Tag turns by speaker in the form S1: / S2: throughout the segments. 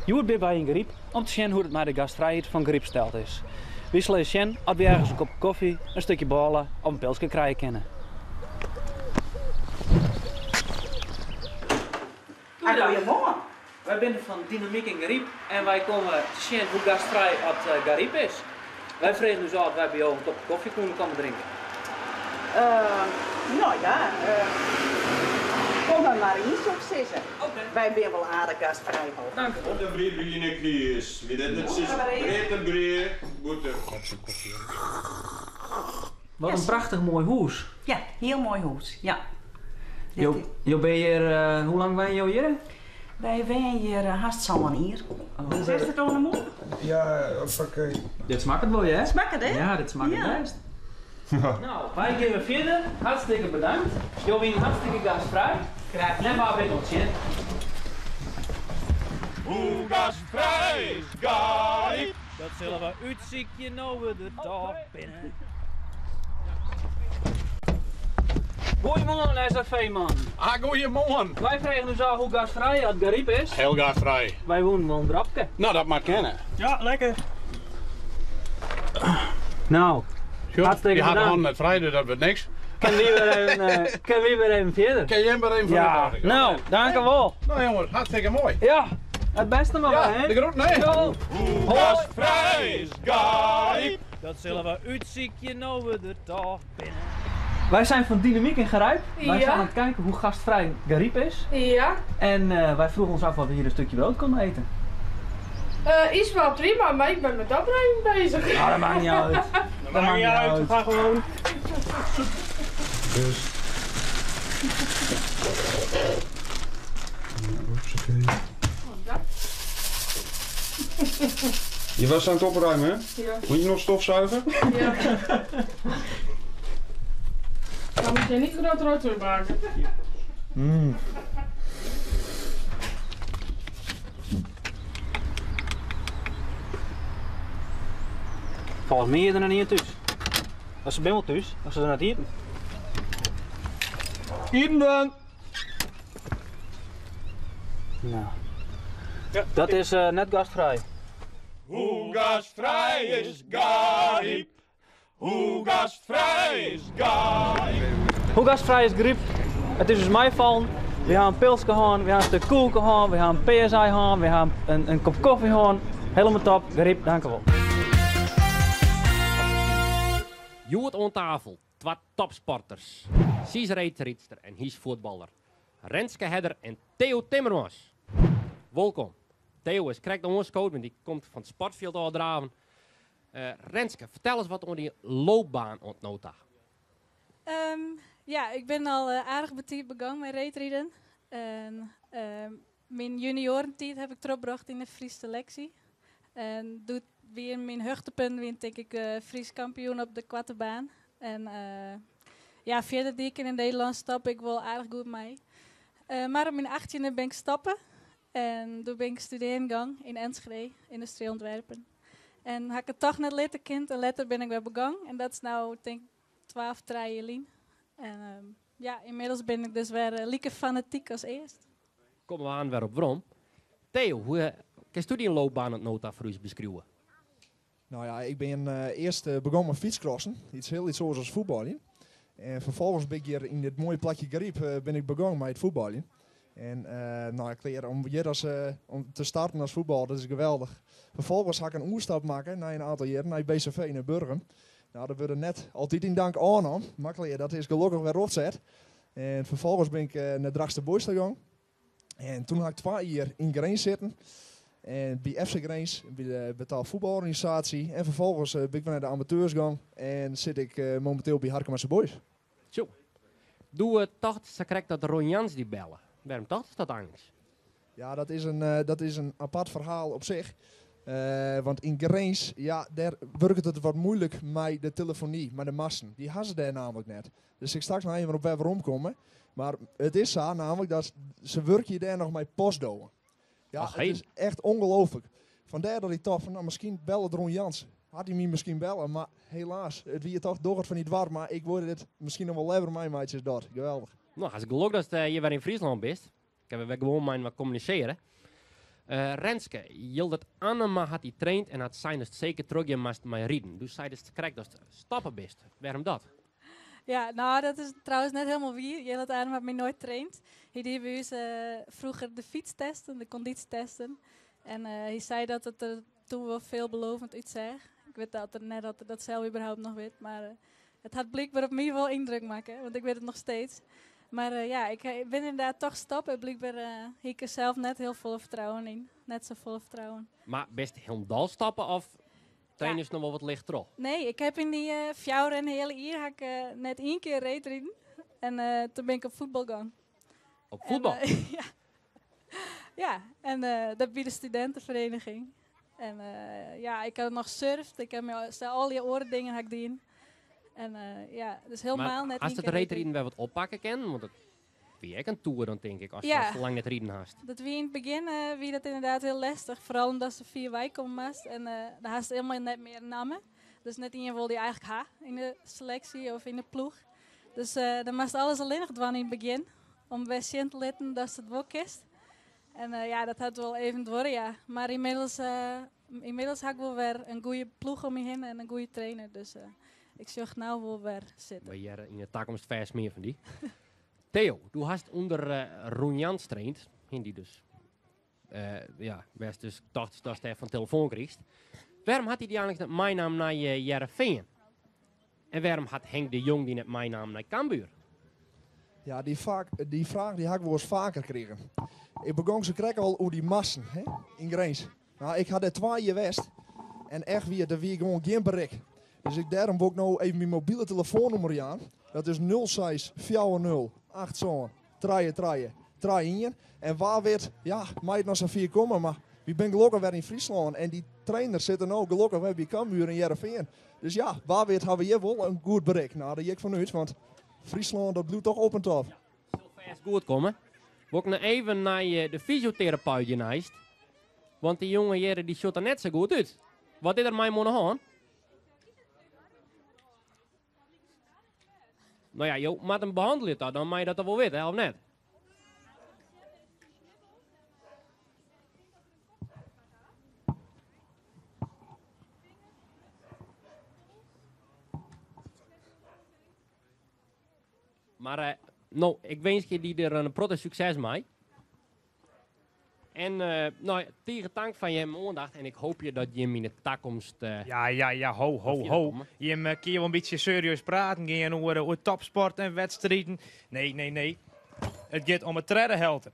S1: Hjoed binne wy yn Garyp om te sjen hoe't it mei de gastfrijheid fan Garyp steld is. Wy sille ris sjen oft wy ergens in kopke kofje, in stikje bôle of in pilske krije kinne.
S2: Goeiemoarn.
S1: Wy binne fan Dynamyk yn Garyp en wy komme te sjen hoe gastfrij oft Garyp is. Wy fregen ús ôf oft wy by jo in kopke kofje koene komme drinke.
S2: No ja, kom der mar yn soe ik sizze. Wy binne wol aardich gastfrij hoop.
S1: Dank.
S3: Op de brief wie in kriis. Wie dit net sis breed en brea, bûter.
S1: Wat in prachtich moai hûs.
S2: Ja, hiel moai hûs, ja.
S1: Jo, jo binne hjir, hoe lang wenje jo hjir?
S2: Wy wenje hjir hast sân jier. Sitst it oan de mûle?
S3: Ja, oké.
S1: Dit smakket wol, hear.
S2: Smakket, hè?
S1: Ja, dit smakket bêst. No, wy gean wer fierder. Hartstikke bedankt. Jo wienen hartstikke gastfrij.
S2: Graach dien.
S1: En wa wit oant sjen.
S3: Hoe gastfrij is Garyp?
S1: Dat sille we útsykje no we der toch binne. Goeiemoarn SRV-man.
S3: Ah, goeiemoarn.
S1: Wy fregen ús ôf hoe gastfrij oft Garyp is.
S3: Heel gastfrij.
S1: Wy woenen wol in dropke.
S3: No, dat moat kinne.
S4: Ja, lekker.
S1: No, hartstikke
S3: Je ha de
S1: bedankt.
S3: hannen net frij, dus dat wurdt niks.
S1: Kinne wy wer even, eh, kinne wy wer even fierder?
S3: Kin jim wer even
S1: Ja.
S3: fierder?
S1: No, dankewol.
S3: No jonges, hartstikke moai.
S1: Ja, it bêste mar
S3: Ja,
S1: wer, hè?
S3: de groeten, hè?
S1: Jo.
S3: Hoe gastfrij is Garyp?
S1: Dat sille we útsykje no we der toch binne. Wij zijn van Dynamiek in Garijp. Wij zijn aan het kijken hoe gastvrij Garyp is.
S5: Ja.
S1: En eh, wij vroegen ons af of we hier een stukje brood konden eten.
S5: Uh, is wel prima, maar ik ben met opruimen bezig.
S1: Nou, dat maakt niet uit.
S4: Dat maakt niet uit, ga gewoon.
S3: Dus. Je was aan het opruimen, hè?
S5: Ja.
S3: Moet je nog stofzuigen?
S5: Ja. Dan moet je niet groot rood maken.
S1: Mm. Volgens mij is er nog niet thuis. Als ze ben wel thuis, als ze er net eten. Eten dan! Nou, dat is eh, net gastvrij.
S3: Hoe gastfrij is Garyp? Hoe gastfrij is Garyp?
S1: Hoe gastvrij is Garyp? It is ús meifallen. Wy ha in pilske hân, wy ha in stik koeke hân, wy ha in peasei hân, wy ha in, in kop kofje hân. Helemaal top. Garyp, dankewol.
S6: Hjoed oan tafel twa topsporters. Sy is reedrydster en hy is fuotballer. Renske Herder en Theo Timmermans. Wolkom. Theo is krekt oanskood, want dy komt fan it sportfjild ôfdraven. Eh, Renske, fertel ris wat oer dyn loopbaan oant no ta.
S7: Ehm, ja, ik bin al uh, aardich betiid begûn mei reedriden. En ehm, myn juniorentiid ha ik trochbrocht yn de Fryske seleksje. En doe wie myn hichtepunt wie tink ik uh, Frysk kampioen op de koarte baan. En uh, ja, fierder die ik yn de Nederlânske top ek wol aardich goed mei. Uh, mar op myn 18e bin ik stoppe. En doe bin ik studearjen gien yn Enschede, industrieel ontwerpen. En ha ik it toch net litte kind en letter bin ik wer begûn. En dat is no tink ik 12, 3 jier lyn. En ehm, ja, ynmiddels bin ik dus wer uh, like fanatyk as earst.
S6: Komme we oan wer op werom. Theo, hoe uh, kinsto dyn loopbaan oant no ta foar ús beskriuwe?
S8: No ja, ik bin uh, earst begûn mei fytskrossen. Yts hiel yts oars as fuotbaljen. En ferfolgens bin ik hjir yn dit moaie plakje Garyp bin ik begûn mei it fuotbaljen. En no, klear om hjir as, om te starten as fuotballer, dat is geweldich. Ferfolgens ha ik in oerstap makke nei in oantal jierren nei BCV nei Burgum. No, dat wurde net altyd yn dank oannommen, mar klear, dat is gelokkich wer rjochtset. En ferfolgens bin ik nei Drachtster Boys ta gien. En doe ha ik twa jier yn Grins sitten. En by FC Grins, by de betaalde fuotbalorganisaasje. En ferfolgens bin ik wer nei de amateurs gien. En sit ik mominteel by Harkemase Boys.
S6: Zo. Doe tochtst sakrekt dat Ron Jans dy belle. Wêrom tochtst dat eins?
S8: Ja, dat is in apart ferhaal op sich. Want yn Grins, ja, dêr wurket it wat muoilik mei de telefony, mei de masten. Dy ha se dêr nammentlik net. Dus ik straks noch even op wer weromkomme. Mar it is sa nammentlik dat se wurkje dêr noch mei postdowen. Ja,
S6: Ach,
S8: it is echt ongelooflik. Fandêr dat ik tocht fan, no, miskien bellet Ron Jans. Hat hy my miskien belle, mar helaas, it wie toch doch it fan dy doarp, mar ik woe dit miskien noch wol leaver meimeitsje as dat. Geweldich.
S6: No, hast gelok datst hjir wer yn Fryslân bist. Kinne we wer gewoan mei inoar kommunisearje. Renske, Jildert Anema hat dy traind en hat sein datst seker trochgean moatst mei riden. Doe seidest krekt datst stoppe bist. Wêrom dat?
S7: Ja, nou dat is trouwens net hielendal wier. Jildert Anema hat my noait traind. Hy die by ús froeger de fytstesten, de kondysjetesten. En hy sei dat it der doe wol veelbelovend útseach. Ik wit dat er net dat er dat sels überhaupt noch wit, mar it hat blykber op my wol yndruk makke, want ik wit it noch steeds. Mar ja, ik bin ynderdaad toch stoppe. Blykber hie ik der sels net hiel folle fertrouwen yn. Net safolle fertrouwen.
S6: Mar bist hielendal stoppe of trainest noch wol wat licht troch?
S7: Nee, ik ha yn dy fjouwer en in heale jier ha ik net ien kear reedriden. En toen bin ik op fuotbal gien.
S6: Op fuotbal?
S7: En, ja. Ja, en dat by de studentenvereniging. En ja, ik ha noch surft. Ik ha al dy oare dingen ha ik dien. En ja, dus hielendal net.
S6: Hast it reedriden wer wat oppakke kinnen? Want dat wie ek in toer dan tink ik, ast ja. lang net riden hast.
S7: Dat wie yn it begjin wie dat ynderdaad hiel lestich. Foaral omdat se fier wei komme moast. En dan hast hielendal net mear namme. Dus net ien wol dy eigentlik ha yn de seleksje of yn de ploech. Dus dan moatst alles allinnich dwaan yn it begjin. Om wer sjen te litten datst it wol kinst. En ja, dat hat wol even duorre, ja. Mar ynmiddels, ynmiddels ha ik wol wer in goede ploech om my hinne en in goede trainer. Dus ik sjoch no wol wer sitten.
S6: We hearre yn de takomst fêst mear fan dy. Theo, do hast ûnder Roen Jans traind. Hin dy dus. Ja, wêr'tst dus tochtst datst dêr fan telefoan krigest. Wêrom hat hy dy einliks net meinaam nei Hearrenfean? En wêrom hat Henk de Jong dy net meinaam nei Cambuur?
S8: Ja, dy, dy fraach dy ha ik wolris faker krigen. Ik begong sakrekt al oer dy masten hè, yn Grins. Nou, ik ha dêr twa jier west en echt wier, der wie gewoan gjin berik. Dus ik, dêrom wol ik no even myn mobile telefoannûmer jaan. Dat is 06 40 87 33 31. En wa wit, ja, mei it noch safier komme, mar wy binne gelokkich wer yn Fryslân en dy trainers sitte no gelokkich wer by Cambuur en Hearrenfean. Dus ja, wa wit ha we hjir wol in goed berik. Nou, dêr gean ik fan út, want Fryslân dat bliuwt toch op en top.
S6: Sil fêst goed komme. Wol ik noch even nei de fysioterapeut hjirneist. Want dy jonge hjirre dy sjocht der net sa goed út. Wat is der mei him oan de hân? No ja, jo moatte him behannelje ta, dan mei je dat toch wol witte, of net? Mar eh, no, ik winskje dy der in protte sukses mei. En uh, no, tige tank foar jim oandacht en ik hoopje dat jim yn de takomst. Uh,
S4: ja, ja, ja, ho, ho, ho. Jim uh, kinne wol in bytsje serieus praten gean oer, oer topsport en wedstriden. Nee, nee, nee. It giet om de tredde helte.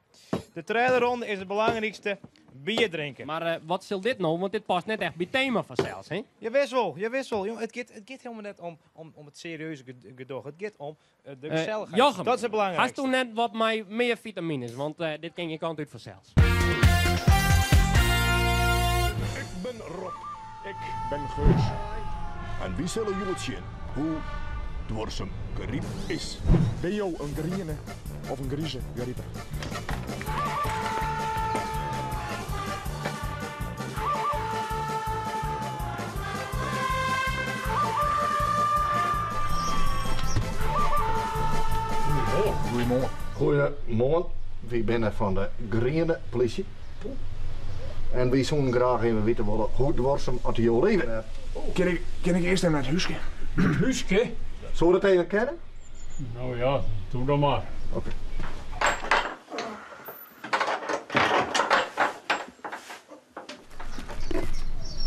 S4: De tredde ronde is it belangrykste. Bier drinke.
S6: Mar uh, wat sil dit no? Want dit past net echt by tema fansels, hè?
S4: Jawis wol, jawis wol. Jong, it giet, it giet hielendal net om, om, om it serieuze gedoch. It giet om de gesellichheid.
S6: Jochem,
S4: dat is it belangrykste.
S6: Hasto net wat mei mear fitamines? Want uh, dit kin gjin kant út fansels.
S9: Ik bin Rob. Ik bin Geus. En wy sille hjoed sjen hoe duorsum Garyp is.
S8: Binne jo in griene of in grize Gariper?
S10: Goeiemoarn. Goeiemoarn. Wy binne fan de Griene Plysje. En wy soenen graach even witte wolle hoe duorsum oft jo leve.
S9: Kin ik, kin ik earst even nei it húske?
S11: It húske?
S10: Soe dat even kinne?
S11: No ja, doe dan mar.
S10: Oké.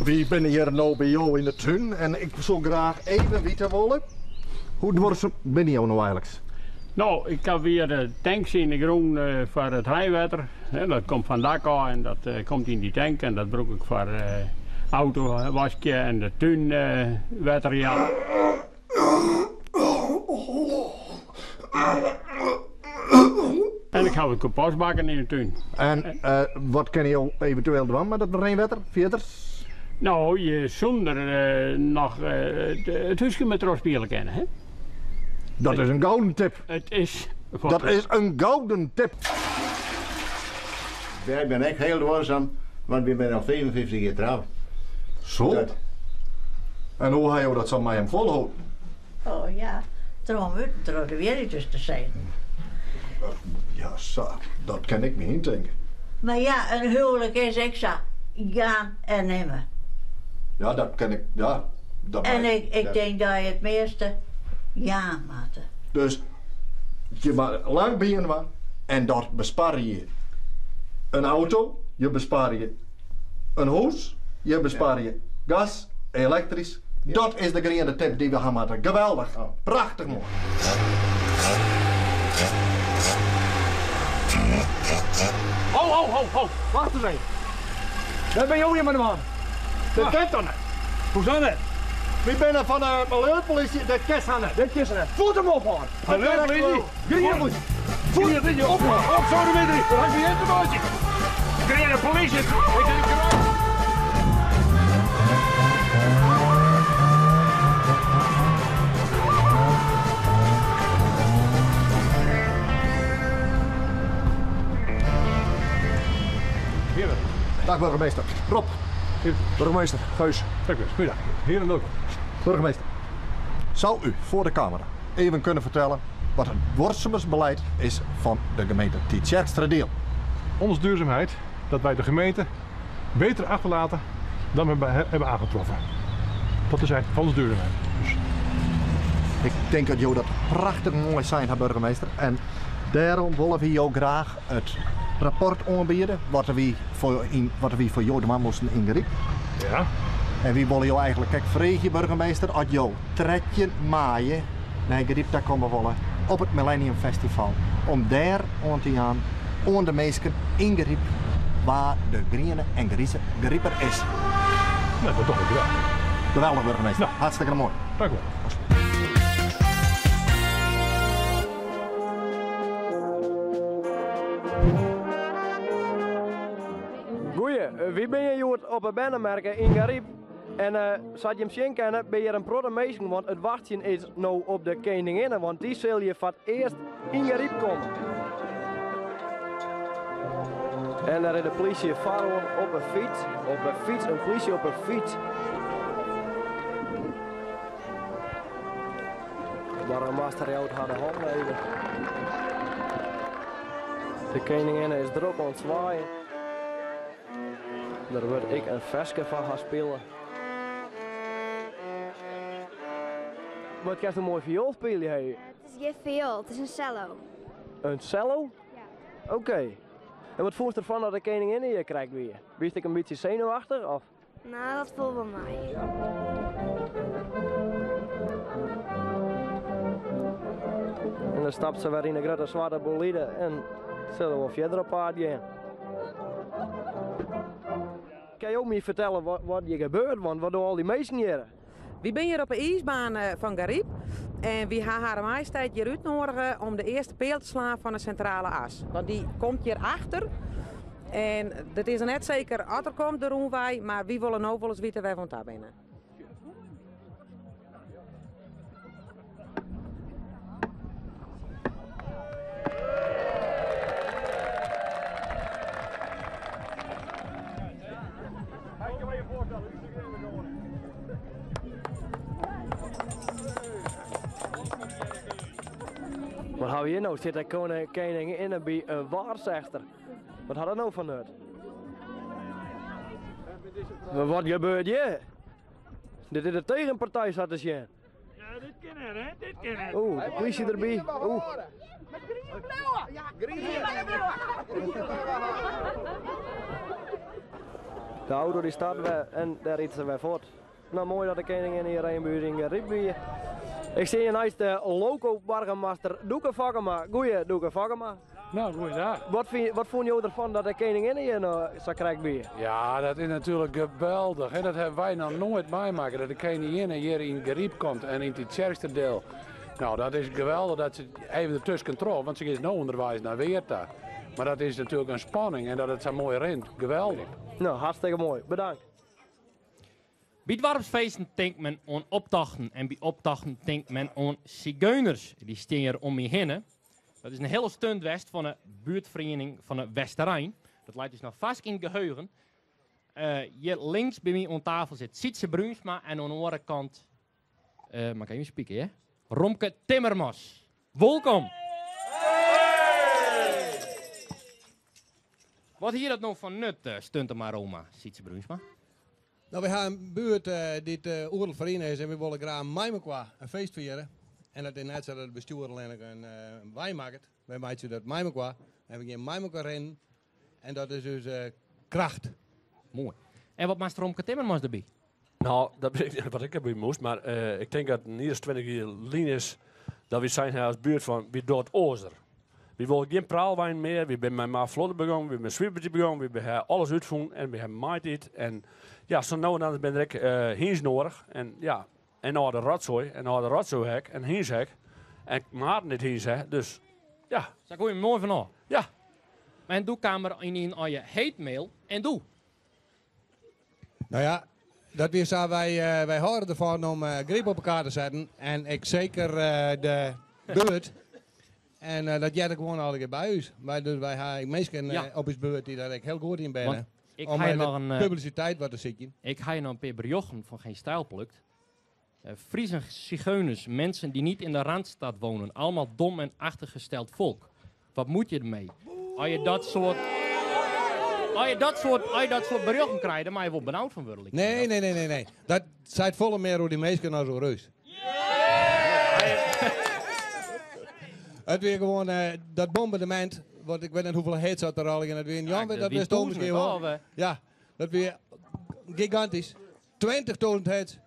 S10: Wy binne hjir no by jo yn de tún en ik soe graach even witte wolle, hoe duorsum binne jo no eigenliks?
S11: No, ik ha wer de tanks yn de grûn foar it reinwetter. Dat komt fan it dak ôf en dat komt yn dy tank en dat brûk ik foar auto waskje en de tún wetterje. En ik ha wat kompostbakken yn de tún.
S10: En wat kinne jo eventueel dwaan mei dat reinwetter fierders?
S11: No, je soenen der noch it húske mei trochspiele kinne, hè?
S10: Dat is in gouden tip.
S11: It is.
S10: Dat is in gouden tip.
S12: Wy binne ek hiel duorsum, want wy binne al 55 jier troud.
S10: Zo. En hoe ha jo dat sa mei him folholden?
S13: Oh ja, troch him út troch de wjirm te sizzen.
S10: Ja, sa, dat kin ik my yntinke.
S13: Mar ja, in huwlik is ek sa, jaan en nimme.
S10: Ja, dat kin ik, ja. Dat
S13: En
S10: mei-
S13: ik, ik
S10: dat-
S13: tink dat je it measte jaan moatte.
S10: Dus je moatte lang byinoar en dat besparje je in auto, je besparje in hûs, je besparje gas, elektrysk. Dat is de griene tip dy't we ha moatte. Geweldich, prachtich moai.
S14: Ho, ho, ho, ho, wacht ris even. Wêr binne jo hjir mei de man? Dat kin toch net? Hoezo net?
S10: Wy binne fan de miljeupolizje, dit kin sa net.
S14: Dit kin sa net. Fuort him ophâlde! Miljeupolizje! Griene polysje! Fuort ophâlde! Op sodemieter! Dat hat gjin te meitsjen! Griene polysje! Ik sit in
S10: Dag burgemeester. Rob.
S9: Burgemeester, Geus. Goeiedag. Heren welkom.
S10: Burgemeester, zou u voor de camera even kunnen vertellen wat het duorsumersbeleid is van de gemeente Tytsjerksteradiel?
S9: Onze duurzaamheid, dat wij de gemeente beter achterlaten dan we hebben aangetroffen. Dat is eigenlijk van onze duurzaamheid. Dus.
S10: Ik denk dat jo dat prachtich moai sein ha, burgemeester. En dêrom wolle wy jo graach it rapport oanbiede wat wy foar, yn, wat wy foar jo dwaan moasten yn Garyp.
S9: Ja.
S10: En wy wolle jo eigentlik ek freegje, burgemeester, as jo 13 maaie nei Garyp ta komme wolle op it Millennium Festival, om dêr oan te jaan oan de minsken yn Garyp wa de griene en grize Gariper is.
S9: Nou, dat doch ik graach.
S10: Geweldich, burgemeester. Hartstikke moai.
S9: Dank u wel.
S15: Goeie, wy binne hjoed op 'e Bernemerke yn Garyp. En sa't jim sjen kinne, binne hjir in protte minsken, want it wachtsjen is no op de keninginne, want dy sil hjir foar it earst yn Garyp komme. En dêr is de plysje foaroan op 'e fyts, op 'e fyts, in plysje op 'e fyts. De boargemaster jout har de hannen even. De keninginne is drok oan it swaaien. Der wurdt ek in ferske foar har spile. Wat kinst in moai fioel spylje, hé?
S16: It is gjin fioel, it is in cello.
S15: In cello?
S16: Ja.
S15: Oké. En wat fûnst derfan dat de keninginne hjir krekt wie? Wiest ek in bytsje senuwachtich, of?
S16: No, dat foel wol mei.
S15: En dan stapt se wer yn de grutte swarte bolide en sil er wol fierder op paad gean. Kin jo my fertelle wat hjir gebeurt? Want wat dogge al dy minsken hjir?
S17: Wy binne hjir op de iisbaan fan Garyp en wy ha Hare Majesteit hjir útnoadige om de earste peal te slaan fan de Sintrale As. Want dy komt hjir achter en it is net seker oft er komt de rûnwei, mar wy wolle no wolris witte wêr't we oan ta binne.
S15: Wat hawwe we hjir no? Sit de keninginne by in waarsegster? Wat hat dat no foar nut? Mar wat gebeurt hjir? Dit is de tegenpartij sa te sjen.
S14: Ja, dit kin net, hè? Dit kin net.
S15: Oeh, de plysje derby. Oeh. De auto dy start wer en dêr rydt se wer fuort. No moai dat de keninginne hjir even by ús yn Garyp wie. Ik stean hjir neist de loko-boargemaster Doeke Fokkema. Goeie, Doeke Fokkema.
S18: No, goeiedag.
S15: Wat, fyn, wat fûn jo derfan dat de keninginne hjir no sa krekt wie?
S18: Ja, dat is natuerlik geweldich. Hè? Dat hawwe wy noch noait meimakke, dat de keninginne hjir yn Garyp komt en yn Tytsjerksteradiel. No, dat is geweldich dat se even dertusken troch, want se is no ûnderweis nei Weert ta. Mar dat is natuerlik in spanning en dat it sa moai rint, geweldich.
S15: No, hartstikke moai. Bedankt.
S6: By doarpsfeesten tinkt men oan optochten en by optochten tinkt men oan sigeuners. Dy stean hjir om my hinne. Dat is in hiele stunt west fan 'e buertferiening fan 'e Westerein. Dat leit ús noch farsk yn it geheugen. Hjir links by my oan tafel sit Sytse Bruinsma en oan 'e oare kant, moat ik even spieken hear, Romke Timmermans. Wolkom! Wat hie dat no fan nut, Stuntemaroma, Sytse Bruinsma?
S18: No, wy ha in buert dy't oeral feriene is en wy wolle graach mei mekoar in feest fiere. En dat is net sa dat it bestjoer allinnich in wein makket. Wy meitsje dat mei mekoar en we gean mei mekoar rinnen en dat is ús kracht.
S6: Moai. En wat moast Romke Timmermans derby?
S19: No, dat wit ik net wat ik derby moast, mar ik tink dat in jier as 20 jier lyn is dat wy sein ha as buert fan wy dogge it oarser. Wy wolle gjin praalwein mear, wy binne mei Mar Flotte begûn, wy binne Swipertje begûn, wy ha alles útfûn en wy ha maaitiid en ja, sa no en dan binne der ek hynst noadich en ja, en âlde rotsoai en âlde rotsoaihek en hynshek en maten dy't hynst ha, dus ja.
S6: Sa koe je moai fanôf.
S19: Ja.
S6: En doe kaam der ynienen al je hate mail en doe?
S18: No ja, dat wie sa, wy, wy hâlde derfan om Garyp op 'e kaart te setten en ek seker de buert. En dat heart ek gewoan allegear by ús. Wy, dus wy ha ek minsken op ús buert dy't dêr ek hiel goed yn binne.
S6: Want ik
S18: Om
S6: ha
S18: de
S6: noch in,
S18: publisiteit wat te sykjen.
S6: Ik ha noch in pear berjochten fan Geen Stijl plukt. Friezen, zigeuners, mensen die niet in de Randstad wonen. Allemaal dom en achtergesteld volk. Wat moet je ermee? As je dat soort, as je dat soort, as je dat soort berjochten krijt, dan moat je wol benaud fan wurde.
S18: Nee, nee, nee, nee, nee. Dat seit folle mear oer dy minsken as oer ús. It wie gewoan dat bombardemint, want ik wit net hoefolle hits dat der allegear net wienen. Jan, dat wist miskien wol. Ja, dat wie gigantysk. 20.000 hits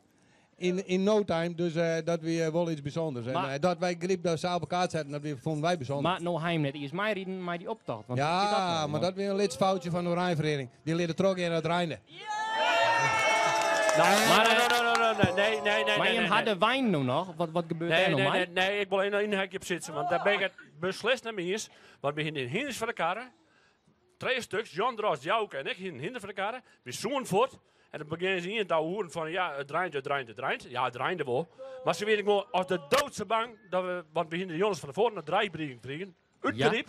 S18: in no time, dus dat wie wol iets bysûnders. En dat wy Garyp daar sa op 'e kaart setten, dat wie, fûnen wy bysûnder.
S6: Mar no ha jim net iens meiriden mei dy optocht. Want
S18: ja,
S6: dat nou,
S18: mar dat wie in lyts foutsje fan de Oranjeferiening. Dy liet it trochgean dat it reinde.
S6: Maar,
S19: Nee, nee, nee, nee.
S6: Maar jim ha de wein no noch. Wat gebeurt
S19: Nee,
S6: dêr no
S19: nee,
S6: mei?
S19: nee, nee, ik wol even in hekje op sitte, want dêr bin ik it beslist net mei iens. Want we hiene hynders foar de karre. Trije stuks, Jan Drost, Jouke en ik hiene hynder foar de karre. Wy soenen fuort. En dan begjinne se ien te ouwehoeren fan ja, it reint, it reint, it reint. Ja, it reinde wol. Mar se wiene gewoan as de dood sa bang dat we, want we hiene de jûns fan tefoaren in dreigbrieven krigen. Út Garyp.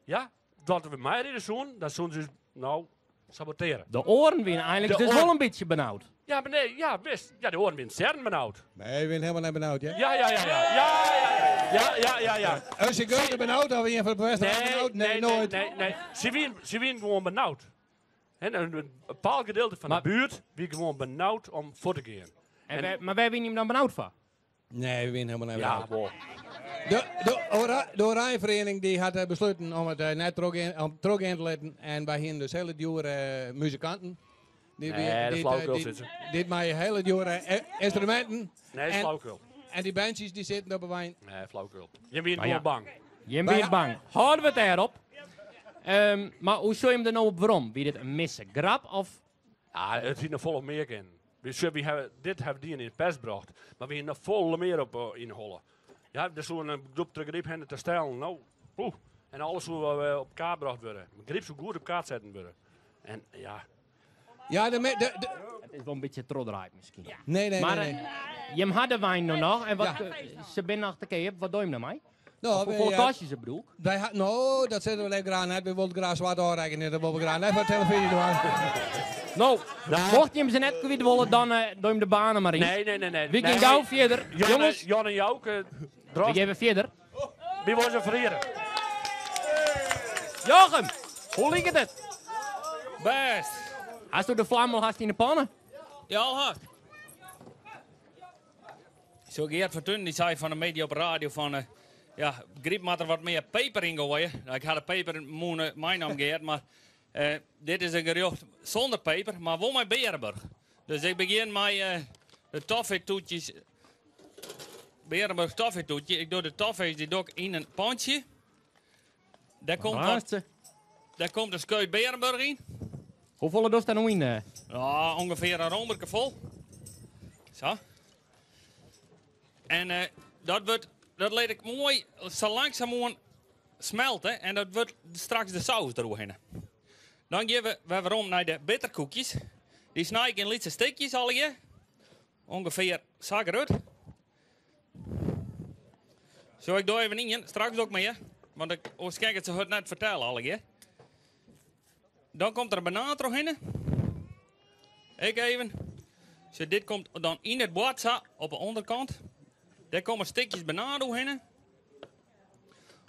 S19: Ja, dat we meiride soenen, dan soenen se ús no sabotearje.
S6: De oaren wiene einliks dus wol in bytsje benaud.
S19: Ja, mar nee, ja, wist. Ja, de oaren wiene searren benaud.
S18: Nee, we wiene helemaal net benaud, hè?
S19: Ja, ja, ja, ja. Ja, ja, ja, ja, ja.
S18: Een zigeuner benaud of ien fan de
S19: Nee,
S18: benaud? Nee,
S19: nee,
S18: noait.
S19: Nee, nee. Se wiene gewoan benaud. En in bepaald gedeelte fan de buert wie gewoan benaud om fuort te gean.
S6: En mar wêr wiene jim dan benaud foar?
S18: Nee, we wiene helemaal net
S19: Ja,
S18: benaud.
S19: wol.
S18: De Oranjeferiening die hat besluten om it net trochgean, om trochgean te litten. En wy hiene dus hiele djoere muzikanten. Die,
S19: Nee, dat is flauwekul, Sytse.
S18: Dit mei hiele djoere ynstruminten.
S19: Nee, dat is flauwekul.
S18: En dy bandjes die sitte op de wein.
S19: Nee, flauwekul. Jim wiene
S6: Nou ja.
S19: gewoan bang.
S6: Jim wiene bang. Hâlde we it dêrop. Mar hoe sjogge jim der no op werom? Wie dit in misse grap of?
S19: Ja, it hie noch folle mear kinnen. Wy sjoch, wy hawwe, dit hawwe dien yn de pers brocht, mar wy hiene noch folle mear op yn 'e holle. Ja, der soe in groep troch Garyp hinne te stellen. No, poeh. En alles soe wol op kaart brocht wurde. Garyp soe goed op kaart setten wurde. En ja.
S18: Ja, de, de, de
S6: It is wol in bytsje trochdraaid miskien.
S18: Nee, nee,
S6: Mar,
S18: nee, nee.
S6: Jim ha de wein no noch en wat, se binne noch te keap. Wat doe jim dermei?
S18: No,
S6: Of hoefolle kostje se bedoel ik?
S18: Wy ha, no, dat sizze we net graach net. Wy wolle graach swart ôfrekkenje. Dat wolle we graach net foar telefyzje dwaan.
S6: No, mocht jim se net kwyt wolle, dan doe jim de banen mar yn.
S19: Nee, nee, nee, nee.
S6: Wy gean
S19: Nee.
S6: gau fierder.
S19: Jan,
S6: Jonges.
S19: Jan en Jouke,
S6: We gean wer fierder.
S19: Wy wolle se ferhiere.
S6: Jochem, hoe liket it?
S20: Bêst.
S6: Hasto de flam al hast yn de panne?
S20: Ja, al hast. Zo Geert Fortuyn die sei fan 'e middei op de radio fan eh, ja, Garyp moat der wat mear peper yn goaie. Nou, ik ha de pepermûne meinaam Geert, mar eh, dit is in gerjocht sûnder peper, mar wol mei Bearenburch. Dus ik begjin mei eh, de toffeetoetjes. Bearenburch toffeetoetje. Ik doch de toffees dy doch ik yn in pantsje. Dêr komt wat, dêr komt in skeut Bearenburch yn.
S6: Hoefolle dochst dêr no yn? Eh?
S20: Ja, ûngefear in romerke fol. Sa. En eh, dat, wurdt, dat lit ik moai sa langsumoan smelte en dat wurdt straks de saus deroerhinne. Dan gean we wer werom nei de bitterkoekjes. Dy snij ik yn lytse stikjes allegear. Ûngefear sa grut. Zo, ik doch even ien, straks doch ik mear. Want ik, oars kin ik it sa hurd net fertelle allegear. Dan komt der in banaan trochhinne. Ek even. Zo, dit komt dan yn it board sa, op de ûnderkant. Dêr komme stikjes banaan oerhinne.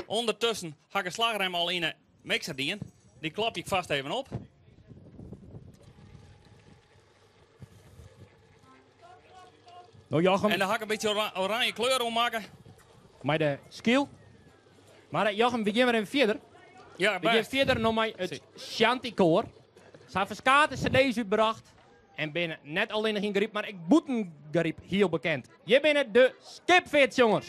S20: Undertusken ha ik de slachrem al yn de mixer dien. Die klap ik vast even op.
S6: Nou Jochem.
S20: En dan ga ik een beetje oranje kleur ommaken.
S6: Met de skill. Maar Jochem, we gaan weer even verder.
S20: Ja,
S6: We gaan
S20: best.
S6: verder nog met het Shantykoor. Ze hebben verschillende cd's uitgebracht. En binnen net alleen nog in Garyp, maar ik boeten Garyp heel bekend. Je bent de Skipfits, jongens.